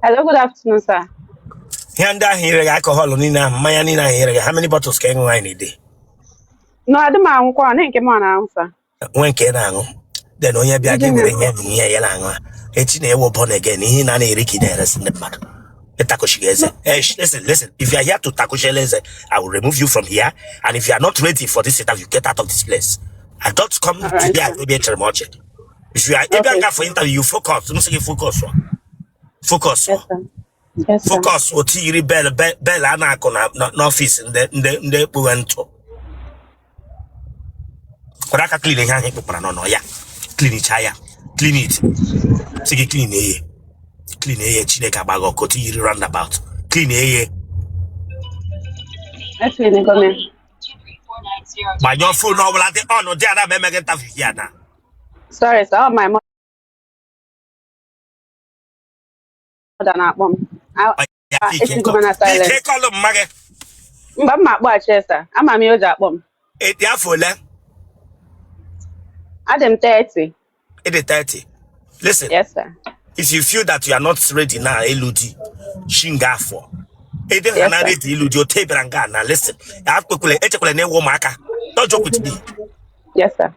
Hello, good afternoon, sir. Ihe ndị ahụ ire gị, alcohol niile ahụ, mmanya niile ahụ ire gị, how many bottles ka ị ṅụrụ in a day? No, adị m aṅụkwa, na nke m ọ na-aṅụ, sir. Nwee nke ị na-aṅụ, then onye bịa gị Ndị were na ihe ihe ya na-aṅụ echi na-ewo born again, ihe na na-eri ka ị na-eresi ndị mmadụ. Ịtakụchighị eze. Eh, listen, listen, if you are here to takushele eze, I will remove you from here, and if you are not ready for this interview, get out of this place. I don't come All to right, here sir. ebe echere m ọchị. If you are ebe Okay. nga for interview, you focus. M sị gị focus, focus. Yes, sir. Yes, sir. Focus. Otu yiri bell bell a na-akụ na n'ọfịs ndị ekpughe ntụ. Kwere aka clean ihe ahụ ịkpụkpara n'ọnọ ya, clean ya, clean it. Sị gị clean eye, clean eye. Chineke agbaghị ọkụ. Otu yiri roundabout, clean eye. Eclean go m. Gbanyụọ phone ọbụla dị ọnụ dị ada ma emeghị interview ya na. Sorry, sir. Ọ my mother na-akpọ m. Ya pick Etigo m na silent. Pick call mma gị. Mgbe m ma akpọghachi ya, sir. Ama m ihe o ji akpọ m. Ịdị afọ ole? Adị m 30. Ịdị 30. Listen. Yes, sir. If you feel that you are not ready now ịlụ di, shi nga afọ ịdị ha Yes, na sir. ready ịlụ di otu ebere nga na. Listen, akpekwele echekwala na ịwụ ụmụaka. Don't joke with me. Yes, sir.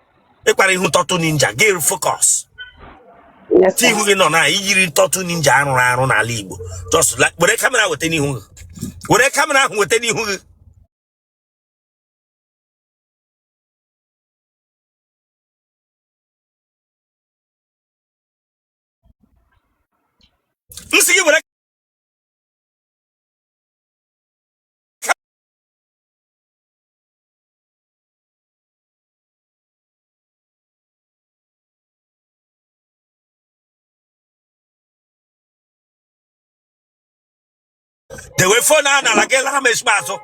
Ịkpara ihu turtle ninja gị, focus. Yes, Ti sir. ihu gị nọ na iyiri turtle ninja arụrụ arụ n'ala Igbo. Just like, were camera weta n'ihu gị, were camera ahụ weta n'ihu gị. M sị gị were dewe phone ahụ n'ala gị, lara m ezigbo azụ.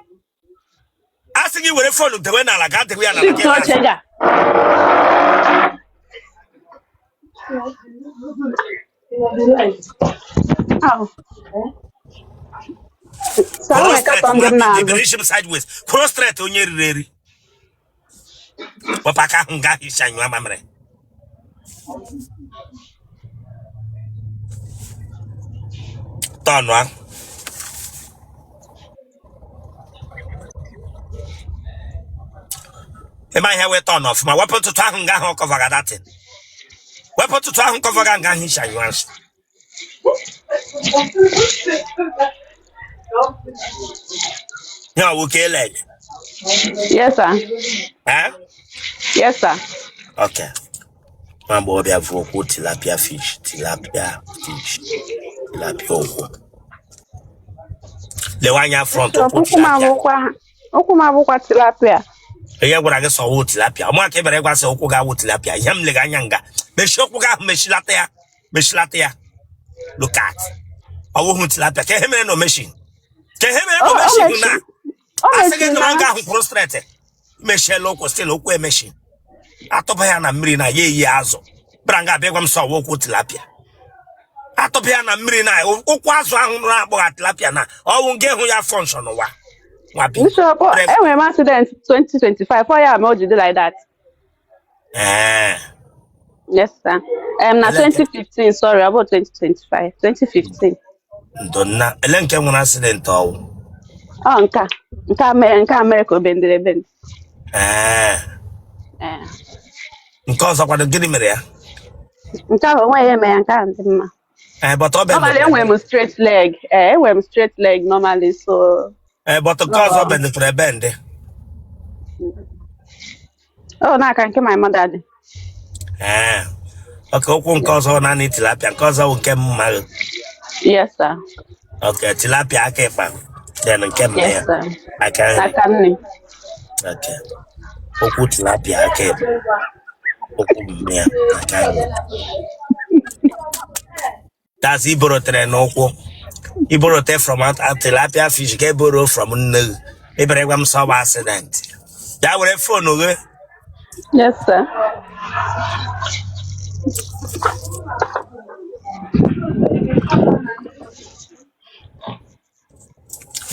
A sị gị were phone dewe n'ala, gaa dewe ya n'ala gị Shift laa oche azụ. gị a. Ahụ. Sir, o Kwụrụ nwere straight. carton dị Nwa m big n'azụ. bere isi m sideways, kwụrụ straight. Onye riri eri, wepụ aka ahụ nga ahụ isi anyụ amamịrị. Tọnụ ahụ ịma ihe wee tọnụ ọfụma. Wepụ ntụtụ ahụ nga ahụ cover datin. Wepụ ntụtụ ahụ cover nga ahụ isi anyụ asị. Ihe ọwụ ka ele? Yes, sir. Eh? Yes, sir. Okay. Nwa agbọghọbịa bụ ụkwụ tilapia fish, tilapia fish, tilapia ụkwụ. Lewe anya front. Bishop, Ụkwụ ụkwụ m tilapia. abụkwa ụkwụ m abụkwa tilapia. Ihe gwara gị sọwụ tilapia, ụmụaka ịbara ịgwa sị ụkwụ ga-awụ tilapia. Ihe m lega anya nga, mechie ụkwụ gị ahụ, mechilata ya, mechilata ya. Look at, ọwụhụ tilapia. Ka ihe mere na omeshi, ka ihe mere na O o omeshi mechi na o asị gị mechiri nọrọ na nga ahụ kwụrụ straight. Mechiela ụkwụ, still ụkwụ emechi. Atụba ya na mmiri na ya eyi azụ bịara nga abịa gwa m sọ ọwụ ụkwụ tilapia. Atụba ya na mmiri na ụkwụ azụ ahụ nụrụ akpọgha tilapia na ọwụ nga ịhụ ya function ụwa nwa bingo. Bishop, enwere m accident 2025. Ọ ya mere o ji dị like that. Ee. Yes, sir. Na Ele nke 2015, sorry, about 2025, 2015. Ndo nna, ele nke nwere accident ọwụ? Ọ nke a mere ka o bendere ebend. Ee. Ee. Nke ọzọ kwado, gịnị mere ya? Nke ahụ onwe ya eme ya, nke ahụ dị mma. Ee, but ọ Normally bendere. enwere m straight leg. Ee, enwere m straight leg normally, so Ee, but nke ọzọ no. bendekwara ebende. Oh, n'aka nke my mother dị. Ee, okay, ụkwụ nke ọzọ naanị tilapia, nke ọzọ bụ nke mma gị? Yes, sir. Okay, tilapia aka ịkpa, then nke mma Yes, ya sir. aka nri? Aka nne. Okay, ụkwụ tilapia aka ịkpa, ụkwụ mma ya aka nri. That's iborotere n'ụkwụ, iborote from tilapia fish ka eboro from nne gị. Ịbịara ịgwa m sọ bụ accident. Bịa were phone gị. Yes, sir.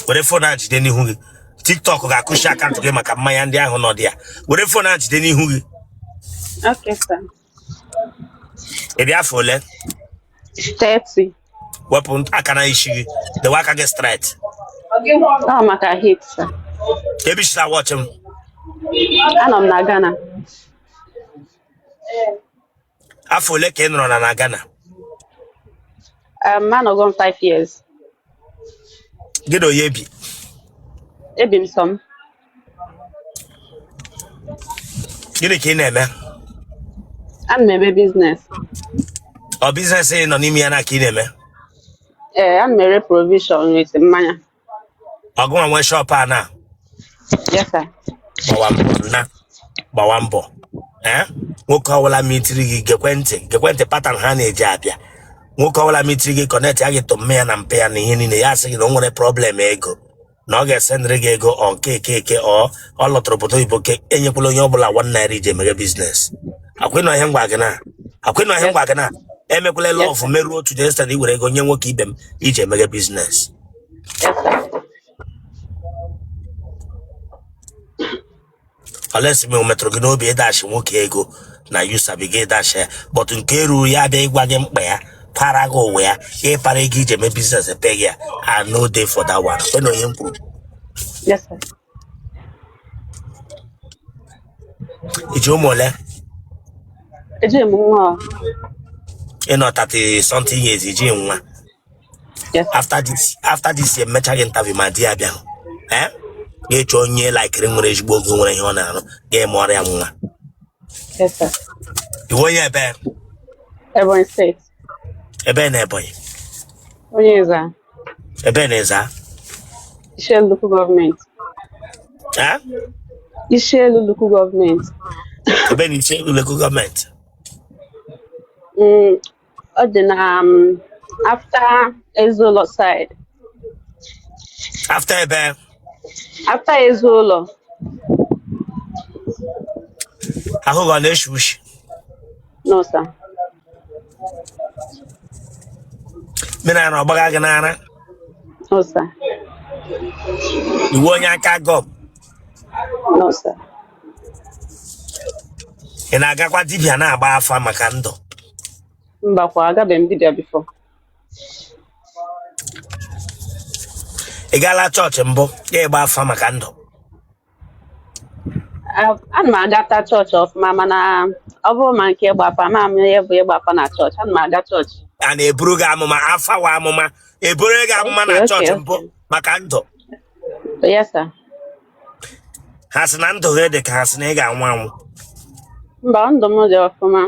Were phone a jide n'ihu gị. TikTok ga-akụchi account gị maka mmanya ndị ahụ nọ dị ya. Were phone a jide n'ihu gị. Okay, sir. Ị dị afọ ole? 30. Wepụ aka na isi gị, dewe aka gị straight. Ọ maka heat, sir. Ebe i si watch m? Anọ m na Ghana. Afọ ole ka ị nọrọ na Ghana? Anọgo m 5 years. Gị na onye bi? Ebi m sọ m. Gịnị ka ị na-eme? Ana m eme business. Ọ business ị nọ n'ime ya na ka ị na-eme? Ee, ana m ere provision with mmanya. Ọ gịnwa nwe shop a na? Yes, sir. Gbawa mbọ na gbawa mbọ. Ee, nwoke ọbụla mitiri gị, gekwe ntị, gekwe ntị, pattern ha na-eji abịa. Nwoke ọbụla mitiri gị, connect ya gị tụ mme ya na mpe ya na ihe niile, ya asị gị na o nwere problem ego, na ọ ga-esendịrị gị ego, ọ nke eke eke ọ ọ lọtara obodo oyibo, ke enyekwala onye ọbụla ₦1 iji emeghe business. Akwịnọ ihe ngwa gị na akwịnọ ihe Yes. ngwa gị na emekwala Yes, love sir. merụọ otu destin iwere ego nye nwoke ibe m iji emeghe business. Yes, sir. Unless ma o metụrụ gị n'obi ịdashi nwoke ego na you sabi gị dash ya, but nke ruru ya bịa ịgwa gị mkpa ya, para gị ụwa ya, ịpara ego iji eme business pe gị ya, I no dey for that one. Kwe na onye m kwuru. Yes, sir. Iji ụmụ ole? Ejighị m nwa ọ. Ị nọ 30 something years, iji nwa? Yes. After this emecha gị interview, ma di ya bịa, eh, ga-eche onye laikiri nwere ezigbo ogo, nwere ihe ọ na-arụ, ga-eme ọrịa nwa. Yes, sir. Iwe onye ebe? Ebonyi State. Ebe na Ebonyi? Onye Ịza. Ebe na Ịza? Ishielu Local Government. Eh? Ishielu Local Government. Ebe na Ishielu Local Government? Ọ dị na after Ezeụlọ side. After ebe? After Ezeụlọ. Ahụ gị ọ na-eshi ushi? No, sir. Mmiri ara ọ gbaga gị n'ara? No, sir. Iwe onye aka gọm? No, sir. Ị na-agakwa dibịa na-agba afa maka ndụ? Mbakwa, agabeghị m dibịa before. Ị gaala chọọchị mbụ ya ịgba afa maka ndụ? Ana m agata chọọchị ọfụma, mana ọ bụrụ ma nke ịgba afa, ama m ihe bụ ịgba afa na chọọchị. Ana m aga chọọchị. A na-eburu gị amụma, afa wa amụma, eburu gị amụma na chọọchị mbụ maka ndụ? Yes, sir. Ha sị na ndụ gị dị ka ha sị na ị ga-anwụ anwụ? Mba, ndụ m dị ọfụma.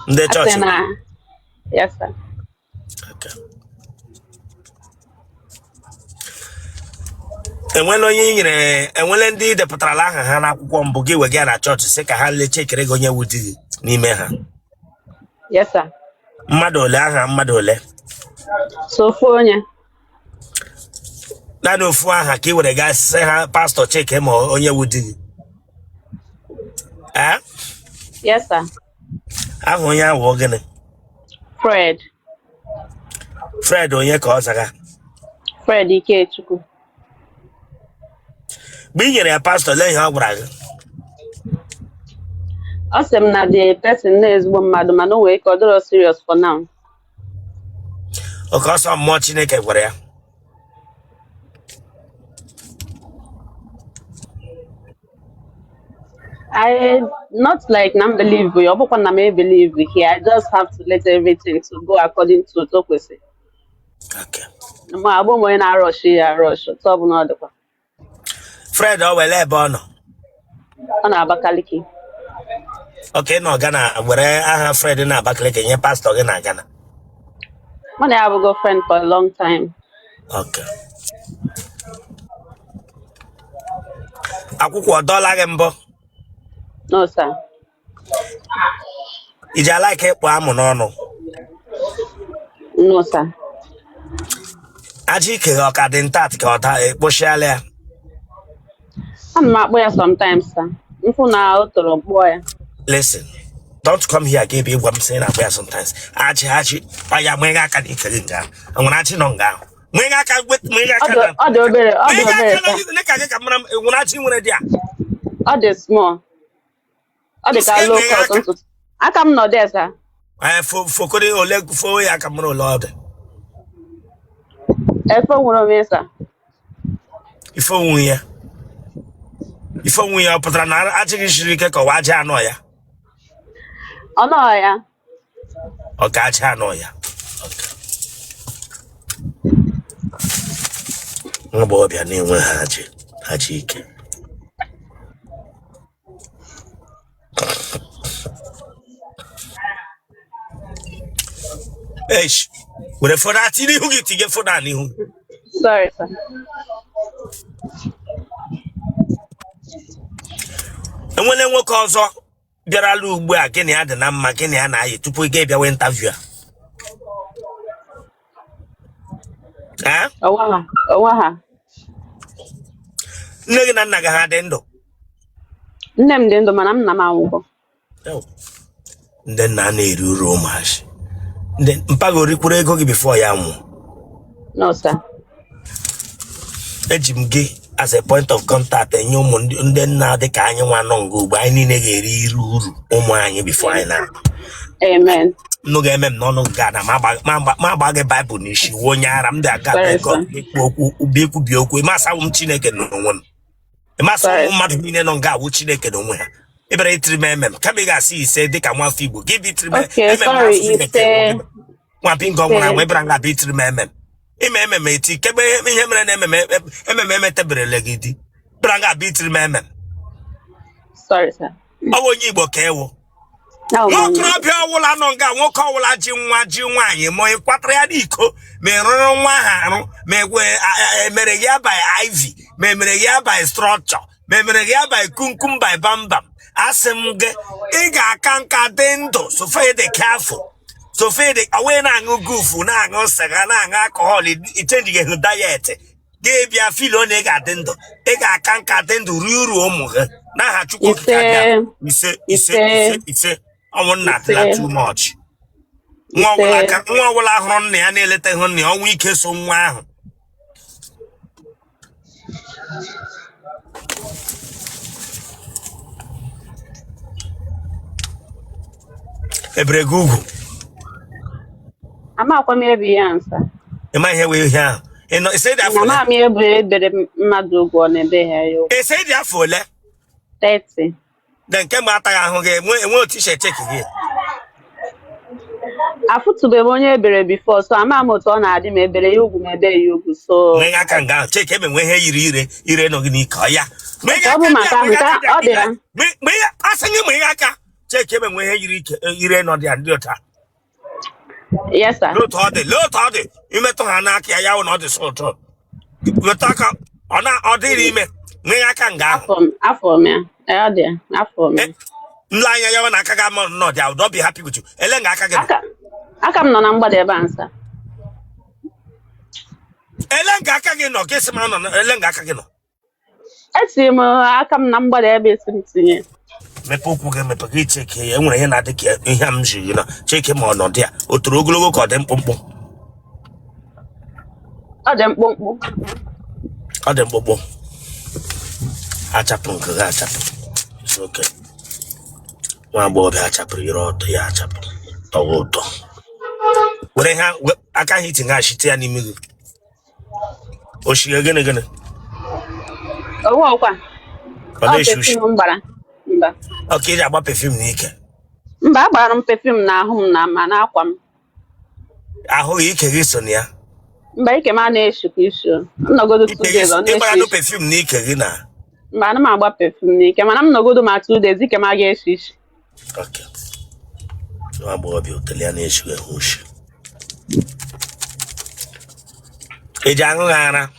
Ndị A sị chọọchị? na yes, sir. Okay. Enwela onye i nyere, enwele ndị i depụtarala aha ha n'akwụkwọ mbụ gị wega ya na chọọchị sị ka ha lechekere gị onye wu di gị n'ime ha? Yes, sir. Mmadụ ole? Aha mmadụ ole? So ofu onye. Naanị ofu aha ka ị were gaa sị ha pastọ cheke ma onye wu di gị, ee? Yes, sir. Aha onye ahụ ọ gịnị? Fred. Fred onye ka ọ zaga? Fred Ikechukwu. Mgbe ị nyere ya pastọ, lee ihe ọ gwara gị? Ọ sị m na the person na ezigbo mmadụ, mana o nwere ike ọ dịrọ serious for now. Oke ọsọ mmụọ Chineke gwara ya. I not like na m believe ya, ọ bụkwa na m believe here. I just have to let everything to go according to otu o kwesịrị. Ma abụ m onye na-arush ya arush, otu ọ bụla ọ dịkwa. Fred ọ wele ebe ọ nọ? Ọ na Abakaliki. Okay, nọ Ghana were aha Fred na Abakaliki nye pastọ gị na Ghana? Mụ na ya abụgo friend for a long time. Okay. Akwụkwọ ọ dọọla gị mbụ? No, sir. Iji alike ịkpụ amụ n'ọnụ? No, sir. Aja ike gị ọ ka dị intact ka ọ da ekpochiala ya? Ana m akpụ ya sometimes, sir. Mfụ na o toro, mkpụọ ya. Listen, don't come here ka ebe ịgwa m sị na-akpụ ya sometimes. Ajị ajị ọ ya nwee aka na ike gị nga ahụ nwere ajị nọ nga ahụ nwee aka nwee Ọ aka dị na ọ dị obere, ọ dị nwee obere, aka sir. na ka gị ka mara m nwere ajị nwere dị a. Ọ dị small. Ọ dị ka Nsị low nwee cut aka. ntutu. Aka m nọ there, sir. Ee, fokori ole fo ya ka mara ole ọ dị. Efe nwere onwe sir. Ife onwe ya, ife onwe ya, ọ pụtara na ajị gị siri ike ka ọ wa ajị anọ ya? Ọ nọ ya. Ọ ka ajị anọ ya. Nwa agbọghọbịa na-enweghị ajị, ajị ike. Eish, were phone a tinye n'ihu gị, tinye phone a n'ihu gị. Sorry, sir. Enwele nwoke ọzọ bịarala ugbu a gị na ya dị na mma, gị na ya na-ayị tupu ị ga-abịawa interview a? Eh? Onwe ha, onwe ha. Nne gị na nna gị ha dị ndụ? Nne m dị ndụ mana nna m anwụgo. Ndị nna na-eri uru ụmụazị. Ndị mpa gị orikwuru ego gị before ya nwụọ? No, sir. Eji m gị as a point of contact enye ụmụ ndị nna dị ka anyị nwa nọ nga ugbu anyị niile ga-eri iru uru ụmụ anyị before anyị na Amen. nnụ ga-eme m n'ọnụ nke a na ma agba gị baịbụl n'isi wuo onye ara m dị aka ikwu okwu ubi ekwubi okwu ịmasawụ m Chineke n'onwe m ịmasị ụmụ mmadụ niile nọ nga awụ Chineke n'onwe ha. Ị bịara itiri m emem kama ị ga-asị ise dịka nwafọ Igbo gị bụ itiri m emem n'asụsụ bekee nwa bingo nwụrụ anwụ. Ị bịara nga bụ itiri m emem ime emem eti kebe ihe mere na emem emem emeteberele gị di bịara nga bụ itiri m emem. Sorry, sir. Ọ bụ onye Igbo ka ị wụ? Nwokorobịa ọwụla nọ nga, nwoke ọwụla ji nwa ji nwaanyị, ma ị kwatara ya n'iko, ma ị rụrụ nwa ahụ arụ, ma emere ya by IV, ma emere ya by structure, ma emere ya by kumkum by bambam, asị m gị ị ga-aka nka dị ndụ. So far dị careful, so far dị away, na-aṅụ gufu, na-aṅụ sịga, na-aṅụ alcohol, ị change diet gị bịa feel na ị ga-adị ndụ, ị ga-aka nka dị ndụ rie uru ụmụ gị n'aha Chukwu Okike abịa. Ise, ise, ise, ise. Ọnwụ nna adịla too much. Nwa ọbụla hụrụ nna ya na-eletaghị nna ya, ọnwụ ike so nwa ahụ. Ebere gị ugwu? Amakwa m ebe ihe a nsa. Ị ma ihe wee ihe ahụ? Ị nọ ise dị afọ ole? Ama m ihe bụ ebere mmadụ ugwu, ọ na-ebe ha ya ugwu. Ise dị afọ ole? 30. De nke mgbe ataghị ahụ gị enwe otu isi echeki gị? Afụtụbeghị m onye ebere before, so ama m otu ọ na-adị ma ebere ya ugwu ma ebe ya ugwu, so Nwee aka nga ahụ cheki ebe nwee ihe yiri ire ire nọ gị n'ike ọ ya. Ọ bụ maka nke ọ dị ya. Asị gị nwee aka cheki ebe nwee ihe yiri ire nọ dị ya ndị ụta. Yes, sir. Lee otu ọ dị, lee otu ọ dị, imetụ ha n'aka ya, ya wụ na ọ dị so ụtọ. Weta aka, ọ na ọ dịrị ime, nwee aka nga ahụ. Afọ m ya. Ee, ọ dị ya. Afọ m ya. Nle anya ya wụ na aka gị ama nọ dị, I would not be happy with you. Ele nga aka gị nọ. Aka m nọ na mgbada ebe a nsa. Ele nga aka gị nọ, ka esi m nọ, ele nga aka gị nọ. Etinye m aka m na mgbada ebe esi m tinye. Mepe ụkwụ gị, mepe gị, cheke ya. Enwere ihe na-adị ka ihe a m ji gị na cheke ma ọ nọ dị ya. O toro ogologo ka ọ dị mkpụmkpụ? Ọ dị mkpụmkpụ. Ọ dị mkpụmkpụ. Achapụ nke gị achapụ. It's okay. Nwa agbọghọbịa achapụrụ ire ọtọ ya achapụ tọwa ụtọ. Were ha aka ha itinye achite ya n'ime gị. O shige gịnị gịnị? Onwe ọkwa. Ọ na-eshi ushi. Perfume m gbara. Mba. Ọ ka eji agba perfume n'ike? Mba, agbara m perfume n'ahụ m na ma n'akwa m. Ahụ gị, ike gị so na ya? Mba, ike m a na-eshikwa isi o. M nọgodo 2 days ọ Ị gbara na-eshi isi. perfume n'ike gị na? Mba, ana m agba perfume n'ike, mana m nọgodo ma 2 days ike m aga eshi isi. Okay. Nwa agbọghọbịa otele ya na-eshighị ehu ushi. Eji aṅụ ha ara?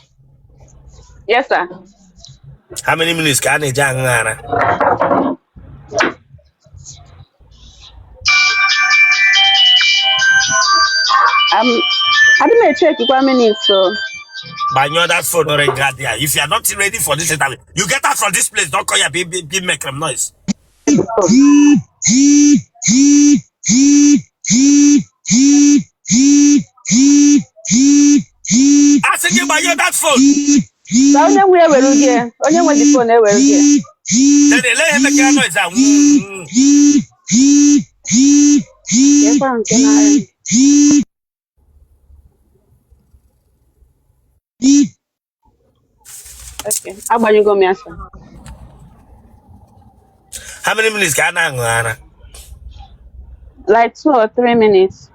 Yes, sir. How many minutes ka a na-eji aṅụ ha ara? Adị m echekikwa minutes o. Gbanyụọ that phone ring there. If you are not ready for this interview, you get out from this place. Don't call here be make them noise. Asị gị gbanyụọ that phone. Ka onye nwe ewere gị, onye nwe the phone ewere gị. Then ele ihe mekara noise a. Kekwa nke na-arịa. Okay. Agbanyụgo m ya sir. How many minutes ka a na-aṅụ ara? Like 2 or 3 minutes.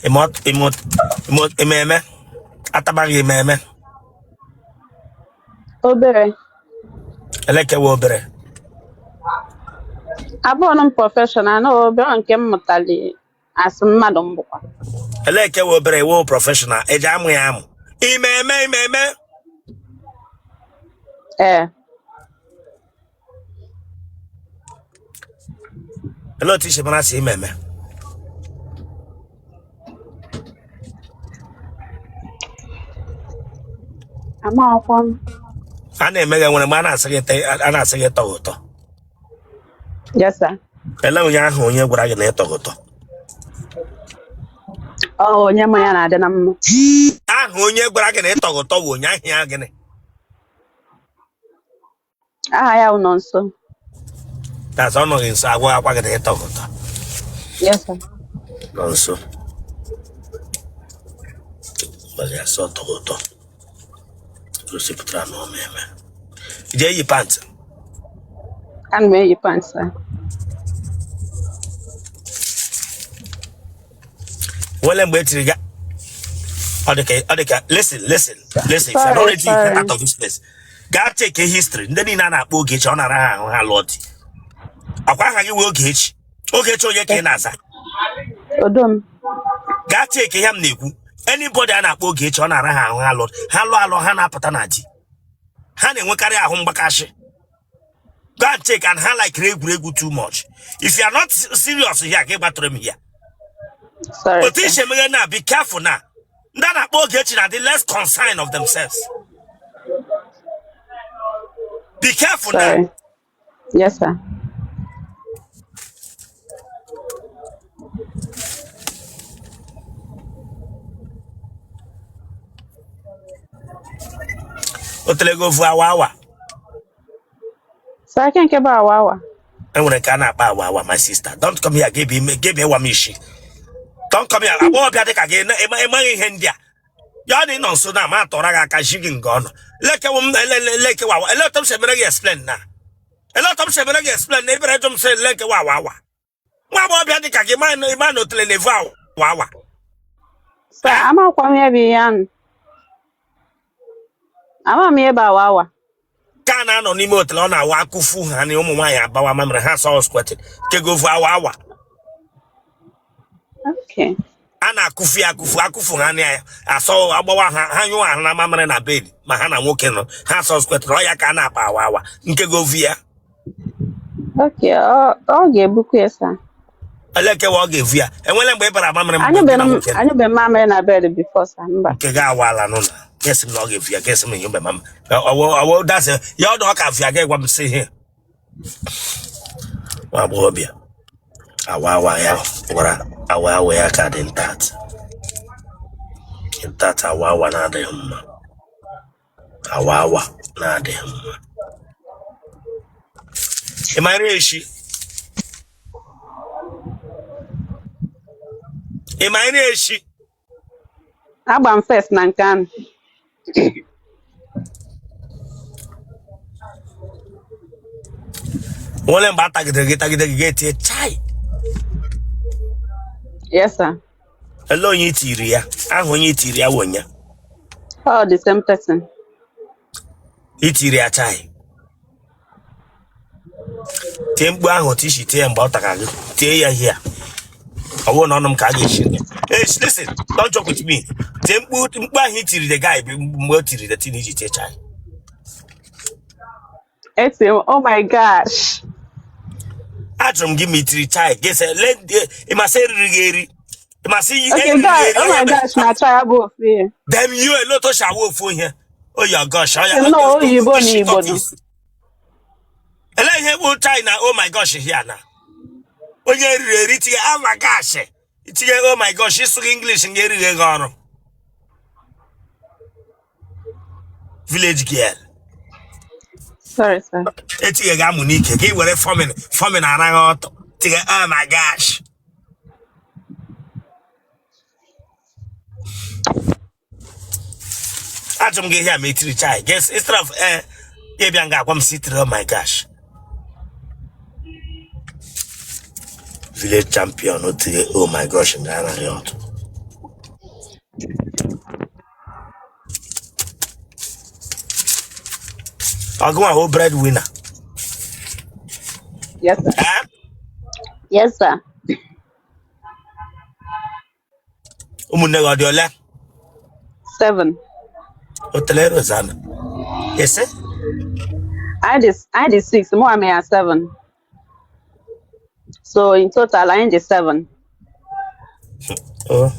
Ime eme atabaghị ime eme. Obere. Elekewa obere. Abụọ m professional na obere nke m mụtali asị mmadụ m bụkwa. Elekewa obere wo professional eji amụ ya amụ ime eme ime eme. Ee. Ele otu isi mara si ime eme? Amaghịkwa m. A na-eme gị nwere mgbe a na-asị gị a na-asị gị tọghị ụtọ? Yes sir. Ele onye ahụ onye gwara gị na ịtọghị ụtọ? Ọ onye mụ ya na-adị na mma. Ahụ onye gwara gị na ịtọghị ụtọ bụ onye ahụ ya gịnị? Aha ya wụ Nonso. That's ọ nọghị nso agwa akwa gị na ịtọghị ụtọ. Yes sir. Nonso gwara ya sị ọ tọghị ụtọ gosipụtara na ọ eme jee yi pant. Ana m eyi pant sir. Nwele mgbe etiri gị ọ dị ka ọ dị ka listen, listen, listen, if you are not Sorry, ready to get sorry. out of this place, gaa check history. Ndị niile a na-akpọ Ogechi, ọ nara ha ahụ ha lụọ di. Akwa aha gị wee Ogechi. Ogechi onye ka ị na-aza? Odom. Gaa check ihe m na-ekwu. Anybody a na-akpọ Ogechi, ọ nara ha ahụ ha lụọ, ha lụọ alụ, ha na-apụta na di, ha na-enwekarị ahụ mgbakashị. Go and check. And ha like egwuregwu too much. If you are not serious here, ka ị gbatụrụ m here. Sorry, otu sir. isi emeghe na be careful na ndị a na-akpọ Ogechi na dị less concern of themselves. Be careful now. Sorry. Yes, sir. Otelego ofu awa awa. Sir, ake nke bụ awa awa. Enwere nke a na-akpa awa awa. My sister, don't come here gị ime gị ịwa m isi. Don't come here. Agbọghọbịa dị ka gị ịmaghị ihe ndị a ya na ịnọ nso na ma atọrọ gị aka ji gị nga ọnụ lekewa m lekewa awa. Ele otu m si emere gị explain na ele otu m si emere gị explain na ebere jụ m sị lekewa awa awa. Nwa agbọghọbịa dị ka gị ma na otele na-evu awa awa. Sir, amakwa m ihe bụ ihe ahụ. Ama m ihe bụ awa awa. Ka a na-anọ n'ime otele ọ na-awa akụfu ha na ụmụ nwaanyị abawa mamịrị ha sọ squirting kegovu awa awa. Okay. A na-akụfu ya akụfu akụfu ha na ya asọ agbawa ha ha nyụọ ahụ na mamịrị na bed ma ha na nwoke nọ ha sọ squirting ọ ya ka a na-akpa awa awa nke govu ya. Okay, ọ ga-ebukwa ya, sir. Elekewa ọ ga-evu ya enwele mgbe ị bara mamịrị mgbe gị na Anyụbeghị m nwoke nọ? anyụbeghị m mamịrị na bed before, sir. Mba. Nke gị awala nụ na gesi m na ọ ga-evu ya gesi m enyebe mam ọwụ dasị ya ọ na ọ ka vu ya gị gwa m sị ihe nwa agbọghọbịa awa awa ya gwara awa awa ya ka dị intact intact. Awa awa na-adịghị mma, awa awa na-adịghị mma. Ị mara echi, ị mara echi. Agba m first na nke ahụ. Nwere mgbe a tagidere gị tagide gị ga-etinye chai? Yes, sir. Ele onye itiri ya? Aha onye itiri ya wụ onye? All the same person. Itiri ya chai, tie mkpu ahụ otu isi tie ya mgbe ọ tara gị, tie ya here. Ọ bụrụ na ọnụ m ka a ga-esi. Hey, listen, don't joke with me. Tie mkpu mkpu ahụ itiri the guy mgbe o tiri the thing iji tie chai. Eti m, oh my gosh. Ajụrụ m gị ma itiri chai gị sị le ịmasị eriri gị eri ịmasị Okay, eriri gị guy, eri oh my gosh, na chai abụ ofu ihe. Damn you, eloto shawo ofu ihe. Oh your gosh, oh ya. Nnọọ oyibo na Igbo nọ. Ele ihe bụ chai na oh my gosh here na onye eriri eri tinye oh my gosh, itinye oh my gosh ịsụghị English nga erighi gị ọrụ village girl. Sorry, sir. Etinye gị amụ n'ike ka ị were fọmin fọmin araghị ọtọ tinye oh my gosh. Ajụ m gị ihe a ma itiri chai, guess instead of ee ịbịa nga agwa m si tiri. Oh my gosh, village champion tiri oh my gosh nga anaghị ọtụ. Ọ gịnwa wụ bread winner? Yes, sir. Eh? Yes, sir. Ụmụnne gị ọ dị ole? 7. Otele Rosanna ese. I did 6. More me are 7. So in total, I did 7. Oh.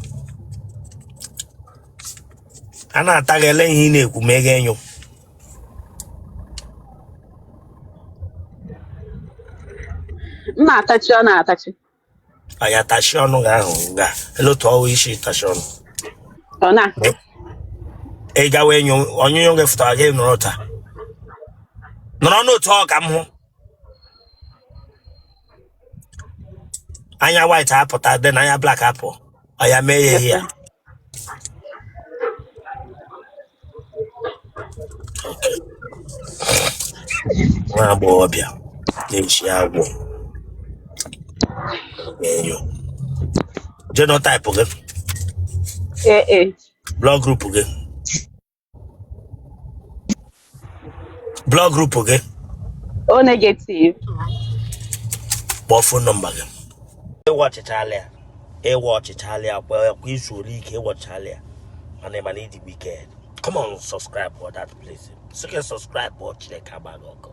A na-ata gị, ele ihe ị na-ekwu ma ị ga-enyo. M na-atachi, ọ na-atachi. Aya, tachi ọnụ gị ahụ nga ele otu ọwụ isi tachi ọnụ. Ọ na. Ị gawa enyo onyonyo gị fụtara gị nọrọ taa nọrọ n'otu ọ ka m hụ anya white apụta dị na anya black apụ ọ ya mee ya Yes, ihe ya. Sir. Nwa agbọghọbịa na-echi agwọ enyo. Genotype gị? AA. Blood group gị? Blood group gị? O negative. Kpọọ phone number gị. Ịwọchịchala ya, ịwọchịchala ya kwa kwa izu ole ike ịwọchịchala ya, mana ị mana ịdị wicked. Come on, subscribe for that place. Sị subscribe ọ Chineke agba gị ọkụ.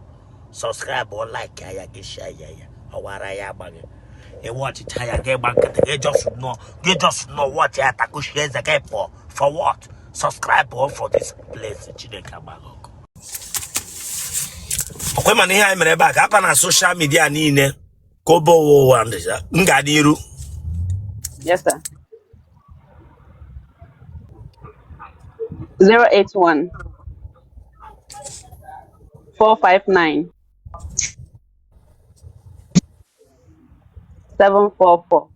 Subscribe ọ, like ya, gị share ya, ya ọwara ya agba gị. Ịwọchịcha ya, gị gba nkịtị, gị just nọ, gị just nọ watch ya, takushie eze gị pụọ. For what? Subscribe ọ for this place. Chineke agba gị ọkụ. Ọkwe mana ihe anyị mere ebe a ka apa na social media niile ka obe ụwa ụwa ndị m ga n'iru. Yes, sir. 081 459 744.